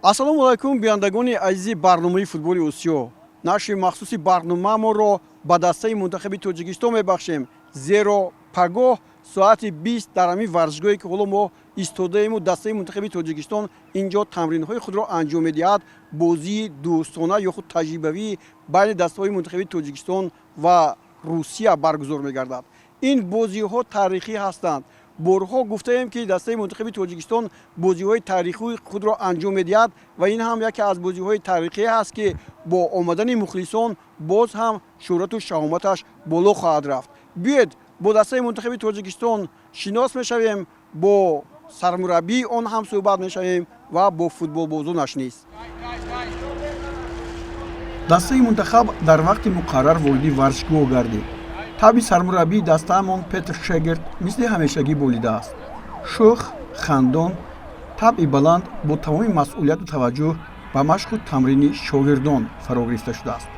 Ассалому алайкум, бинандагони азизи барномаи «Футболи Осиё». Нашри махсуси барномаамонро ба дастаи мунтахаби Тоҷикистон мебахшем, зеро пагоҳ соати 20 дар ҳамин варзишгоҳе, ки ҳоло мо истодаему дастаи мунтахаби Тоҷикистон ин ҷо тамринҳои худро анҷом медиҳад, бозии дӯстона ё худ таҷрибавӣ байни дастаҳои мунтахаби Тоҷикистон ва Русия баргузор мегардад. Ин бозиҳо таърихӣ ҳастанд. Борҳо гуфтаем, ки дастаи мунтахаби Тоҷикистон бозиҳои таърихии худро анҷом медиҳад ва ин ҳам яке аз бозиҳои таърихие ҳаст, ки бо омадани мухлисон боз ҳам шӯҳрату шаҳоматаш боло хоҳад рафт. Биёед, бо дастаи мунтахаби Тоҷикистон шинос мешавем, бо сармураббии он ҳам суҳбат мешавем ва бо футболбозонаш низ. Дастаи мунтахаб дар вақти муқаррар вориди варзишгоҳ гардид. Табъи сармураббии дастаамон Петр Шегерт мисли ҳамешагӣ болидааст: шӯх, хандон, табъи баланд, бо тамоми масъулияту таваҷҷӯҳ ба машқу тамрини шогирдон фаро гирифта шудааст.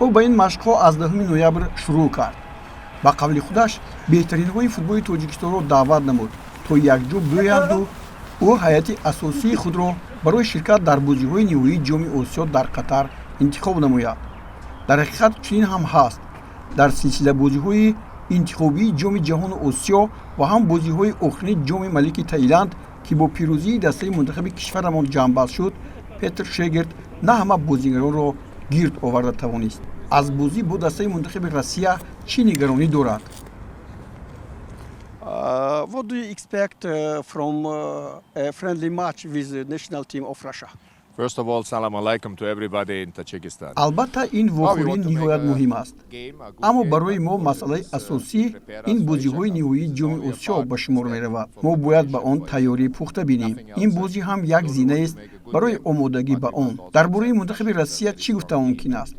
Ӯ ба ин машқҳо аз 10 ноябр шурӯъ кард. Ба қавли худаш, беҳтаринҳои футболи Тоҷикистонро даъват намуд, то якҷо биёянду ӯ ҳайати асосии худро барои ширкат дар бозиҳои ниҳоии Ҷоми Осиё дар Қатар интихоб намояд. Дар ҳақиқат, чунин ҳам ҳаст: дар силсилабозиҳои интихобии Ҷоми Ҷаҳону Осиё ва ҳам бозиҳои охирини Ҷоми Малики Таиланд, ки бо пирӯзии дастаи мунтахаби кишварамон ҷамъбаст шуд, Петр Шегерт на ҳама бозигаронро гирд оварда тавонист. Аз бозӣ бо дастаи мунтахаби Россия чӣ нигаронӣ дорад? What do you expect from a friendly match with the national team of Russia? First of all, salam alaikum to everybody in Tajikistan. Албатта, ин вохӯрӣ ниҳоят муҳим аст, аммо барои мо масъалаи асосӣ ин бозиҳои ниҳоии Ҷоми Осиё ба шумор меравад. Мо бояд ба он тайёрии пухта бинем. Ин бозӣ ҳам як зинаест барои омодагӣ ба он. Дар бораи мунтахаби Россия чӣ гуфта мумкин аст?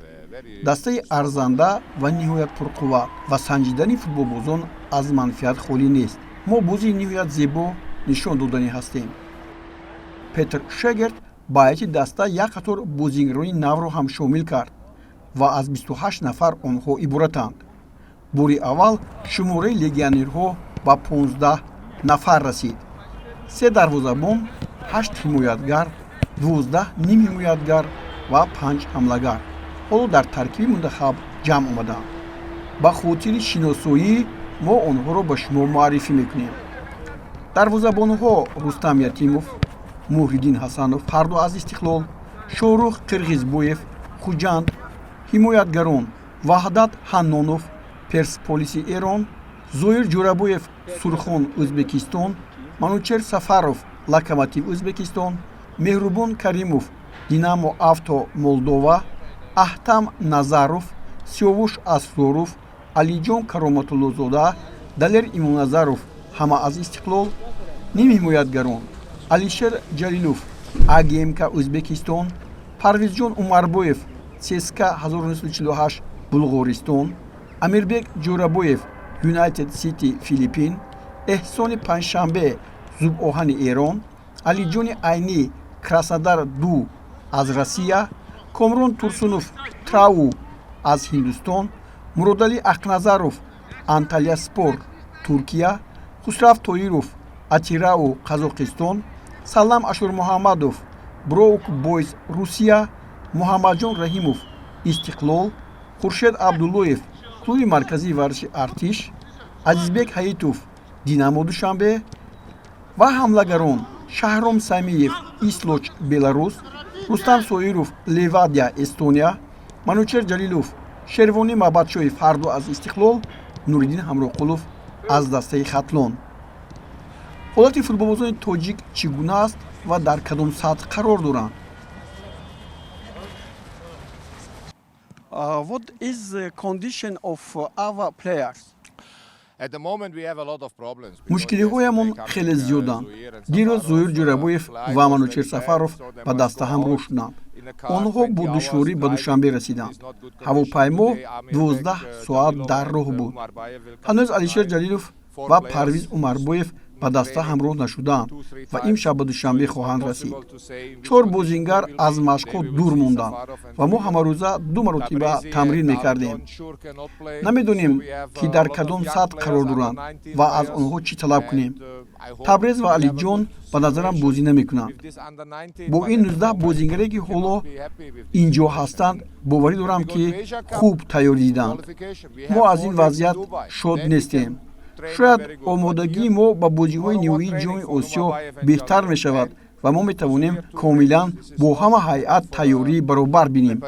Дастаи арзанда ва ниҳоят пурқувват ва санҷидани футболбозон аз манфиат холӣ нест. Мо бозии ниҳоят зебо нишон доданӣ ҳастем. Петр Шегерт ба ҳайати даста як қатор бозигарони навро ҳам шомил кард ва аз 28 нафар онҳо иборатанд. Бори аввал шумораи легионерҳо ба 15 нафар расид: се дарвозабон, ҳашт ҳимоятгар, 12 нимҳимоятгар ва панҷ ҳамлагар ҳоло дар таркиби мунтахаб ҷамъ омаданд. Ба хотири шиносоӣ мо онҳоро ба шумо муаррифӣ мекунем. Дарвозабонҳо: Рустам Ятимов, Муҳриддин Ҳасанов, ҳарду аз «Истиқлол», Шоҳрух Қирғизбоев, «Хуҷанд». Ҳимоятгарон: Ваҳдат Ҳаннонов, «Персполиси» Эрон, Зоир Ҷӯрабоев, «Сурхон», Ӯзбекистон, Манучер Сафаров, «Локомотив», Ӯзбекистон, Меҳрубон Каримов, «Динамо Авто», Молдова, Аҳтам Назаров, Сиёвуш Асроров, Алиҷон Кароматуллозода, Далер Имомназаров, ҳама аз «Истиқлол». Нимҳимоятгарон: Алишер Ҷалилов, «АГМК», Ӯзбекистон, Парвизҷон Умарбоев, «ЦСКА 1948», Булғористон, Амирбек Ҷӯрабоев, «Юнайтед Сити», Филиппин, Эҳсони Панҷшанбе, «Зубоҳани» Эрон, Алиҷони Айнӣ, «Краснодар ду» аз Россия, Комрон Турсунов, «Трау» аз Ҳиндустон, Муродалӣ Ақназаров, «Анталияспор», Туркия, Хусрав Тоиров, «Атирау», Қазоқистон, Салам Ашурмуҳаммадов, «Броук Бойз», Русия, Муҳаммадҷон Раҳимов, «Истиқлол», Хуршед Абдуллоев, клуби марказии варзиши «Артиш», Азизбек Ҳаитов, «Динамо» Душанбе ва ҳамлагарон: Шаҳром Самиев, «Ислоч», Беларус, Рустам Соиров, «Левадия», Эстония, Манучер Ҷалилов, Шервонӣ Мабадшоев, ҳарду аз «Истиқлол», Нуриддин Ҳамроқулов аз дастаи «Хатлон». Ҳолати футболбозони тоҷик чӣ гуна аст ва дар кадом сатҳ қарор доранд? What is the condition of our players? Мушкилиҳоямон хеле зиёданд. Дирӯз Зоир Ҷӯрабоев ва Манучер Сафаров ба даста ҳамроҳ шуданд. Онҳо бо душворӣ ба Душанбе расиданд. Ҳавопаймо 12 соат дар роҳ буд. Ҳанӯз Алишер Ҷалилов ва Парвиз Умарбоев Ба даста ҳамроҳ нашудаанд ва имшаб ба Душанбе хоҳанд расид. Чор бозингар аз машқҳо дур монданд ва мо ҳамарӯза ду маротиба тамрин мекардем. Намедонем, ки дар кадом сатҳ қарор доранд ва аз онҳо чӣ талаб кунем. Табрез ва Алиҷон ба назарам бозӣ намекунанд. Бо ин 19 бозингаре, ки ҳоло ин ҷо ҳастанд, боварӣ дорам, ки хуб тайёрӣ диданд. Мо аз ин вазъият шод нестем. Шояд омодагии мо ба бозиҳои ниҳоии Ҷоми Осиё беҳтар мешавад ва мо метавонем комилан бо ҳама ҳайат тайёрии баробар бинем.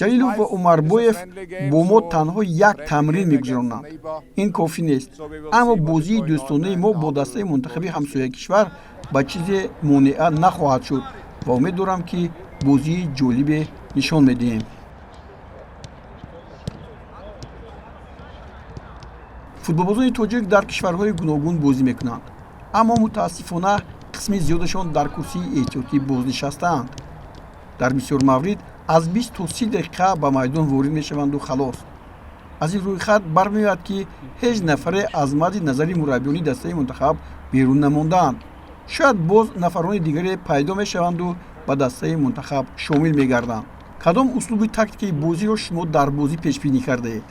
Ҷалилов ва Умарбоев бо мо танҳо як тамрин мегузаронанд. Ин кофӣ нест, аммо бозии дӯстонаи мо бо дастаи мунтахаби ҳамсоякишвар ба чизе монеа нахоҳад шуд ва умед дорам, ки бозии ҷолибе нишон медиҳем. Футболбозони тоҷик дар кишварҳои гуногун бозӣ мекунанд, аммо мутаассифона қисми зиёдашон дар курсии эҳтиётӣ бознишастаанд. Дар бисёр маврид аз 20 то 30 дақиқа ба майдон ворид мешаванду халос. Аз ин рӯйхат бармеояд, ки ҳеҷ нафаре аз мадди назари мураббиёни дастаи мунтахаб берун намондаанд. Шояд боз нафарони дигаре пайдо мешаванду ба дастаи мунтахаб шомил мегарданд. Кадом услуби тактикаи бозиро шумо дар бозӣ пешбинӣ кардаед?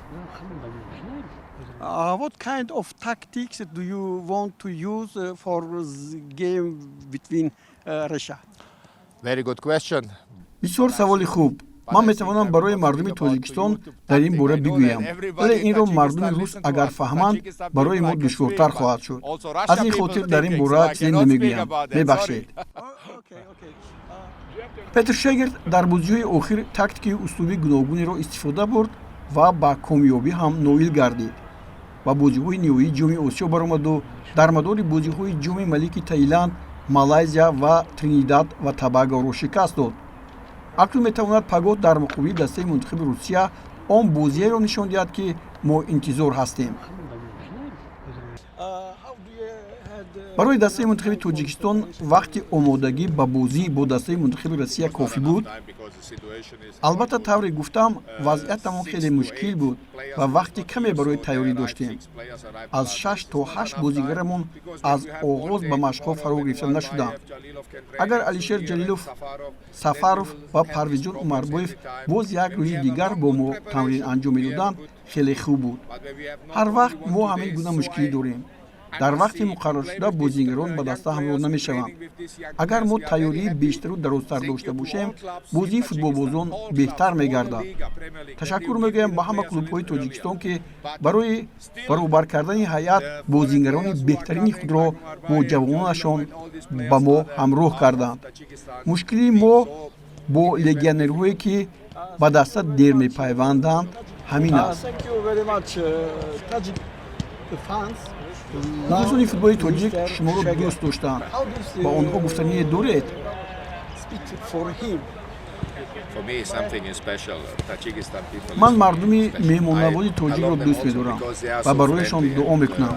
What kind of tactics do you want to use for the game between Russia? Very good question. Бисёр саволи хуб. Ман метавонам барои мардуми Тоҷикистон дар ин бора бигӯям, вале инро мардуми рус агар фаҳманд, барои мо душвортар хоҳад шуд. Аз ин хотир дар ин бора чизе намегӯям, мебахшед. Петр Шегерт дар бозиҳои охир тактикаи услуби гуногунеро истифода бурд ва ба комёбӣ ҳам ноил гардид. Ба бозиҳои ниҳоии Ҷоми Осиё баромаду дар мадори бозиҳои Ҷоми Малики Таиланд, Малайзия ва Тринидад ва Табагоро шикаст дод. Акнун метавонад пагоҳ дар муқобили дастаи мунтахаби Русия он бозиеро нишон диҳад, ки мо интизор ҳастем. Барои дастаи мунтахаби Тоҷикистон вақти омодагӣ ба бозӣ бо дастаи мунтахаби Россия кофӣ буд? Албатта, тавре гуфтам, вазъиятамон хеле мушкил буд ва вақти каме барои тайёрӣ доштем. Аз шаш то ҳашт бозигарамон аз оғоз ба машқҳо фаро гирифта нашуданд. Агар Алишер Ҷалилов, Сафаров ва Парвизҷон Умарбоев боз як рӯзи дигар бо мо тамрин анҷом медоданд, хеле хуб буд. Ҳар вақт мо ҳамин гуна мушкилӣ дорем: дар вақти муқарраршуда бозигарон ба даста ҳамроҳ намешаванд. Агар мо тайёрии бештару дарозтар дошта бошем, бозии футболбозон беҳтар мегардад. Ташаккур мегӯям ба ҳама клубҳои Тоҷикистон, ки барои баробар кардани ҳайат бозигарони беҳтарини худро бо ҷавононашон ба мо ҳамроҳ карданд. Мушкилии мо бо легионерҳое, ки ба даста дер мепайванданд, ҳамин аст. Мухлисони футболи тоҷик шуморо дӯст доштанд. Ба онҳо гуфтание доред? For me, something is special. Tajikistan people. Ман мардуми меҳмоннавози тоҷикро дӯст медорам ва барояшон дуо мекунам.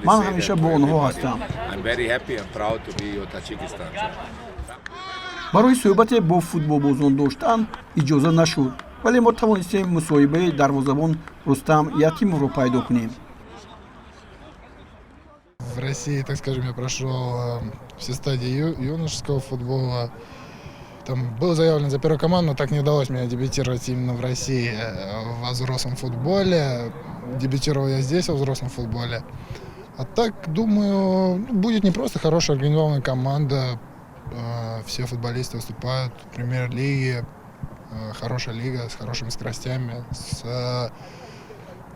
Ман ҳамеша бо онҳо ҳастам. I'm very happy and proud to be your Tajikistan. Барои суҳбате бо футболбозон доштан иҷоза нашуд, вале мо тавонистем мусоҳибаи дарвозабон Рустам Ятимовро пайдо кунем. В России, так скажем, я прошел все стадии юношеского футбола. Там был заявлен за первую команду, но так не удалось мне дебютировать именно в России во взрослом футболе. Дебютировал я здесь, во взрослом футболе. А так, думаю, ну, будет не просто хорошая организованная команда. Все футболисты выступают в премьер-лиге. Хорошая лига с хорошими скоростями, с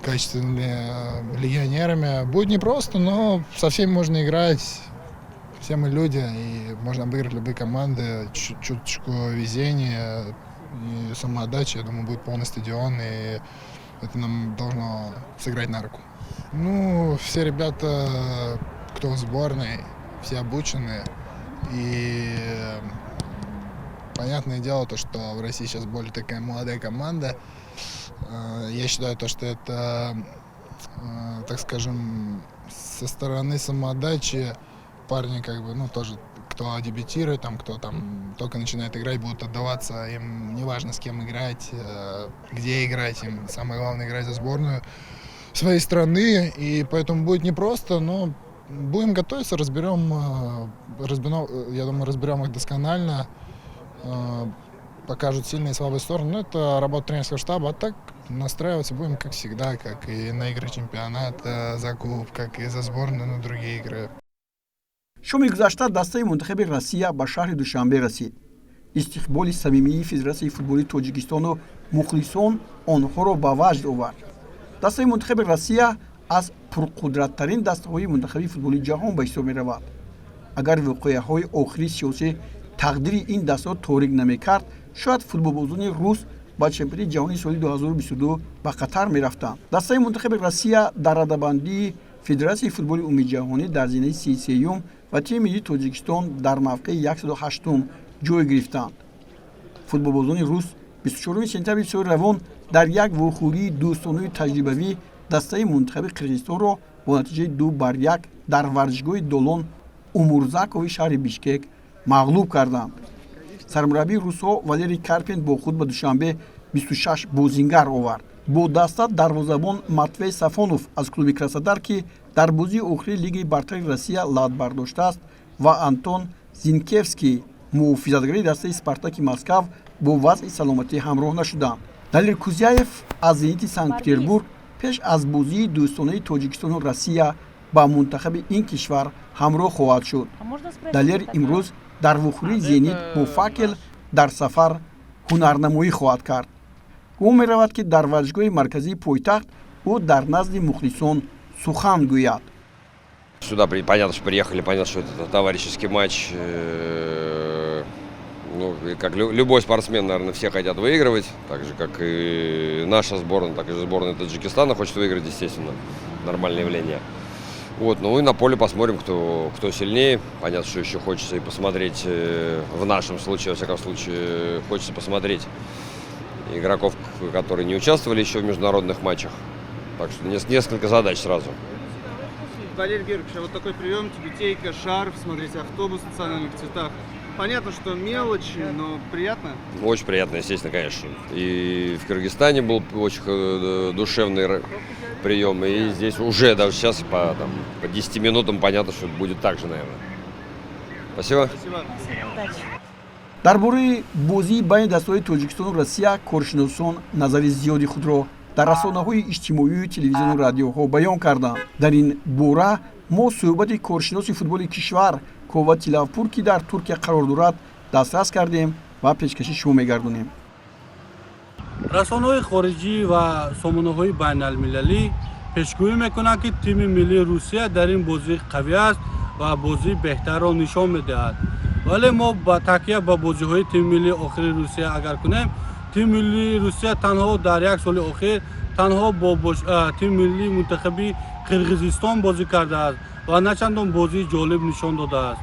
качественными легионерами. Будет непросто, но со всеми можно играть. Все мы люди, и можно обыграть любые команды. Чуточку везения и самоотдачи. Я думаю, будет полный стадион, и это нам должно сыграть на руку. Ну, все ребята, кто в сборной, все обучены. И понятное дело, то, что в России сейчас более такая молодая команда. Я считаю, то, что это, так скажем, со стороны самоотдачи парни как бы, ну, тоже, кто дебютирует, там, кто там только начинает играть, будут отдаваться, им неважно, с кем играть, где играть, им самое главное — играть за сборную своей страны, и поэтому будет непросто, но Будем готовиться, разберем, разберем, я думаю, разберем их досконально, покажут сильные и слабые стороны. Но это работа тренерского штаба. А так настраиваться будем, как всегда, как и на игры чемпионата за клуб, как и за сборную на другие игры. Шоми гузашта дастаи мунтахаби Россия ба шаҳри Душанбе расид. Истиқболи самимии Федератсияи футболи Тоҷикистону мухлисон онҳоро ба ваҷд овард. Дастаи мунтахаби Россия аз пурқудраттарин дастаҳои мунтахаби футболи ҷаҳон ба ҳисоб меравад. Агар воқеаҳои охири сиёсӣ тақдири ин дастаро торик намекард, шояд футболбозони рус ба чемпионати ҷаҳонии соли 2022 ба Қатар мерафтанд. Дастаи мунтахаби Россия дар радабандии Федератсияи футболи умумиҷаҳонӣ дар зинаи 33-юм ва тими миллии Тоҷикистон дар мавқеи 108-ум ҷой гирифтанд. Футболбозони рус 24 сентябри соли равон дар як вохӯрии дӯстонаи таҷрибавӣ дастаи мунтахаби Қирғизистонро бо натиҷаи 2-1 дар варзишгоҳи Долон Умурзакови шаҳри Бишкек мағлуб карданд. Сармураббии русҳо Валерий Карпин бо худ ба Душанбе 26 бозингар овард. Бо даста дарвозабон Матвей Сафонов аз клуби Краснодар, ки дар бозии охири Лигаи бартари Россия лат бардоштааст, ва Антон Зинкевский, муҳофизатгари дастаи Спартаки Москав, бо вазъи саломатӣ ҳамроҳ нашуданд. Далер Кузяев аз Зенити Санкт Петербург пеш аз бозии дӯстонаи Тоҷикистону Россия ба мунтахаби ин кишвар ҳамроҳ хоҳад шуд. Далер имрӯз дар вохӯрии Зенит бо Факел дар сафар ҳунарнамоӣ хоҳад кард. Гумон меравад, ки дар варзишгоҳи марказии пойтахт ӯ дар назди мухлисон сухан гӯяд. Сюда, понятно, что приехали, понятно, что это товарищеский матч. Ну, как любой спортсмен, наверное, все хотят выигрывать. Так же, как и наша сборная, так и сборная Таджикистана хочет выиграть, естественно. Нормальное явление. Вот, ну и на поле посмотрим, кто сильнее. Понятно, что еще хочется и посмотреть, в нашем случае, во всяком случае, хочется посмотреть игроков, которые не участвовали еще в международных матчах. Так что несколько задач сразу. Валерий Георгиевич, а вот такой прием, тюбетейка, шарф, смотрите, автобус в национальных цветах. Понятно, что мелочи, но приятно? Очень приятно, естественно, конечно. И в Кыргызстане был очень душевный прием, и здесь уже даже сейчас там, по 10 минутам понятно, что будет так же, наверное. Спасибо. Спасибо. Дар бораи бозии байни дастаҳои Тоҷикистону Россия коршиносон назари зиёди худро дар расонаҳои иҷтимоию телевизиону радиоҳо баён карданд. Дар ин бора мо суҳбати коршиноси футболи кишвар Кова Тилавпур, ки дар Туркия қарор дорад, дастрас кардем ва пешкаши шумо мегардонем. Расонаҳои хориҷӣ ва сомонаҳои байналмилалӣ пешгӯӣ мекунанд, ки тими миллии Русия дар ин бозӣ қавӣ аст ва бозии беҳтарро нишон медиҳад. Вале мо ба такя ба бозиҳои тими миллии охири Русия агар кунем, тими миллии Русия танҳо дар як соли охир танҳо бо тими миллии мунтахаби Қирғизистон бозӣ кардааст ва начандон бозии ҷолиб нишон додааст.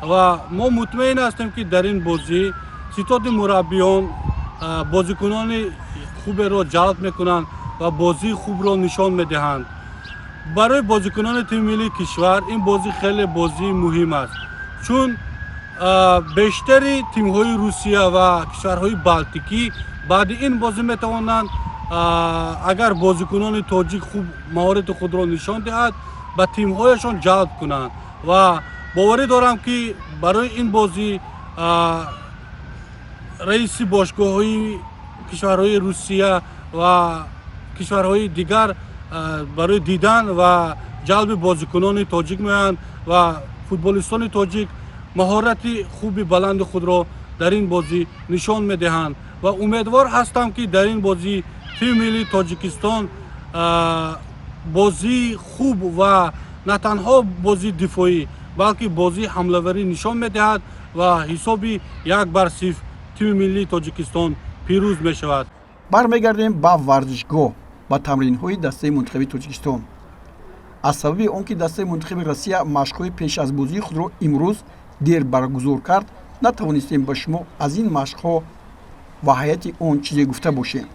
Ва мо мутмаин ҳастем, ки дар ин бозӣ ситоди мураббиён бозикунони хуберо ҷалб мекунанд ва бозии хубро нишон медиҳанд. Барои бозикунони тими миллии кишвар ин бозӣ хеле бозии муҳим аст, чун бештари тимҳои Русия ва кишварҳои Балтикӣ баъди ин бозӣ метавонанд, агар бозикунони тоҷик хуб маҳорати худро нишон диҳад, ба тимҳояшон ҷалб кунанд. Ва боварӣ дорам, ки барои ин бозӣ раиси бошгоҳҳои кишварҳои Русия ва кишварҳои дигар барои дидан ва ҷалби бозикунони тоҷик меоянд ва футболистони тоҷик маҳорати хуби баланди худро дар ин бозӣ нишон медиҳанд. Ва умедвор ҳастам, ки дар ин бозӣ тими миллии Тоҷикистон бозии хуб ва на танҳо бозии дифоӣ, балки бозии ҳамлаварӣ нишон медиҳад ва ҳисоби 1-0 тими миллии Тоҷикистон пирӯз мешавад. Бармегардем ба варзишгоҳ, ба тамринҳои дастаи мунтахаби Тоҷикистон. Аз сабаби он ки дастаи мунтахаби Россия машқҳои пеш аз бозии худро имрӯз дер баргузор кард, натавонистем ба шумо аз ин машқҳо ва ҳайати он чизе гуфта бошем.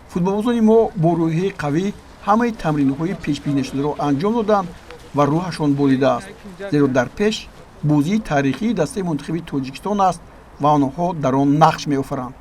Футболбозони мо бо рӯҳияи қавӣ ҳамаи тамринҳои пешбинашударо анҷом доданд ва рӯҳашон болидааст, зеро дар пеш бозии таърихии дастаи мунтахаби Тоҷикистон аст ва онҳо дар он нақш меофаранд.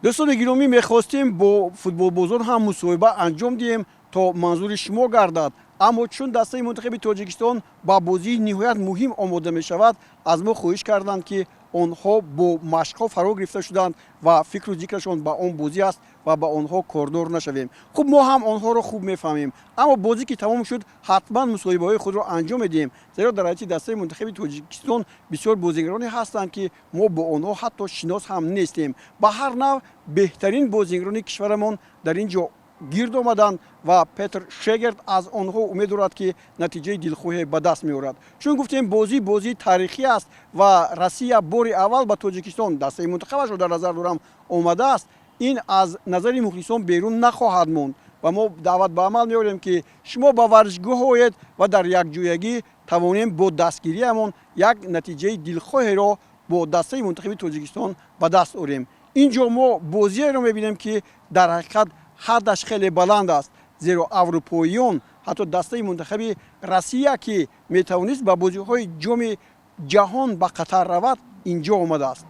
Дӯстони гиромӣ, мехостем бо футболбозон ҳам мусоҳиба анҷом диҳем, то То манзури шумо гардад. Аммо чун дастаи мунтахаби Тоҷикистон ба бозии ниҳоят муҳим омода мешавад, аз мо хоҳиш карданд, ки онҳо бо машқҳо фаро гирифта шуданд ва фикру зикрашон ба он бозӣ аст ва ба онҳо кордор нашавем. Хуб, мо ҳам онҳоро хуб мефаҳмем, аммо бозӣ ки тамом шуд, ҳатман мусоҳибаҳои худро анҷом медиҳем, зеро дар ҳайати дастаи мунтахаби Тоҷикистон бисёр бозигароне ҳастанд, ки мо бо онҳо ҳатто шинос ҳам нестем. Ба ҳар нав, беҳтарин бозигарони кишварамон дар ин ҷо гирд омаданд ва Петр Шегерт аз онҳо умед дорад, ки натиҷаи дилхоҳе ба даст меорад. Чун гуфтем, бозӣ бозии таърихӣ аст ва Россия бори аввал ба Тоҷикистон, дастаи мунтахабашро дар назар дорам, омадааст. Ин аз назари мухлисон берун нахоҳад монд ва мо даъват ба амал меорем, ки шумо ба варзишгоҳ оед ва дар якҷоягӣ тавонем бо дастгириамон як натиҷаи дилхоҳеро бо дастаи мунтахаби Тоҷикистон ба даст орем. Ин ҷо мо бозиеро мебинем, ки дар ҳақиқат ҳаддаш хеле баланд аст, зеро аврупоиён, ҳатто дастаи мунтахаби Россия, ки метавонист ба бозиҳои Ҷоми Ҷаҳон ба Қатар равад, ин ҷо омадааст.